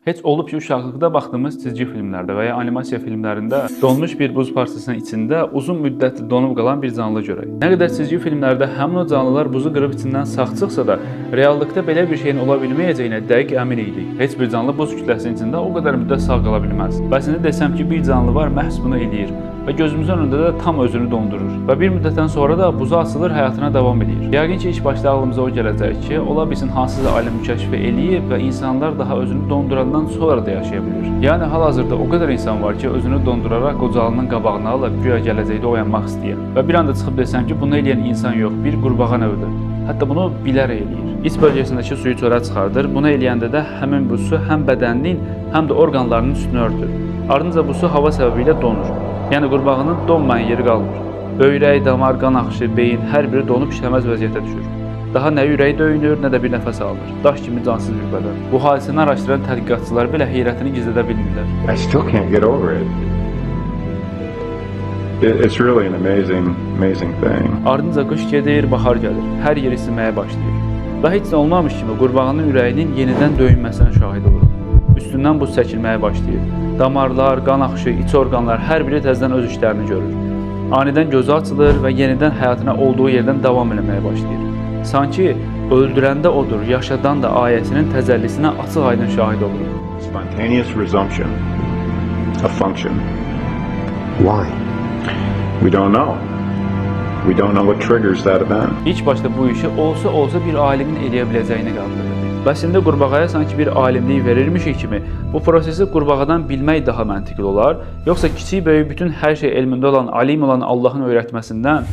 Heç olub ki, uşaqlıqda baxdığımız cizgi filmlərdə və ya animasiya filmlərində donmuş bir buz parçasının içində uzun müddətli donub qalan bir canlı görək. Nə qədər cizgi filmlərdə həmin o canlılar buzu qırıb içindən sağ çıxsa da, reallıqda belə bir şeyin ola bilməyəcəyinə dəqiq əmin idik. Heç bir canlı buz kütləsinin içində o qədər müddət sağ qala bilməz. Bəs indi desəm ki, bir canlı var, məhz bunu eləyir və gözümüzün önündə də tam özünü dondurur və bir müddətdən sonra da buzu açılır, həyatına davam eləyir. Yəqin ki, ilk başda ağlımıza o gələcək ki, ola bilsin hansısa alim kəşf eləyib və insanlar daha özünü dondurandan sonra da yaşaya bilir. Yəni hal-hazırda o qədər insan var ki, özünü donduraraq qocalığının qabağını alıb güya gələcəkdə oyanmaq istəyir. Və bir anda çıxıb desəm ki, bunu eləyən insan yox, bir qurbağa növüdür. Hətta bunu bilərək eləyir. İç bölgəsindəki suyu çölə çıxardır. Bunu eləyəndə də həmin bu su həm bədəninin, həm də orqanlarının üstünü örtür. Ardınca bu su hava səbəbilə donur. Yəni qurbağanın donmayan yeri qalmır. Böyrək, damar, qan axışı, beyin, hər biri donub işləməz vəziyyətə düşür. Daha nə ürəyi döyünür, nə də bir nəfəs alır. Daş kimi cansız bir bədən. Bu hadisəni araşdıran tədqiqatçılar belə heyrətini gizlədə bilmirlər. I still can't get over it. It's really an amazing, amazing thing. Ardınca qış gedir, bahar gəlir. Hər yer isinməyə başlayır. Və heç nə olmamış kimi qurbağanın ürəyinin yenidən döyünməsinə şahid oluruq. Üstündən buz çəkilməyə başlayır. Damarlar, qan axışı, iç orqanlar, hər biri təzədən öz işlərini görür. Anidən gözü açılır və yenidən həyatına olduğu yerdən davam eləməyə başlayır. Sanki öldürəndə odur, yaşadan da ayəsinin təcəllisinə açıq-aydın şahid oluruq. Spontaneous resumption of function. Why? We don't know. We don't know what triggers that event. İlk başda bu işi olsa olsa bir alimin eləyə biləcəyini qəbul edirdik. Bəs indi qurbağaya sanki bir alimlik verirmişik kimi bu prosesi qurbağadan bilmək daha məntiqli olar, yoxsa kiçik böyük bütün hər şey elmində olan, alim olan Allahın öyrətməsindən?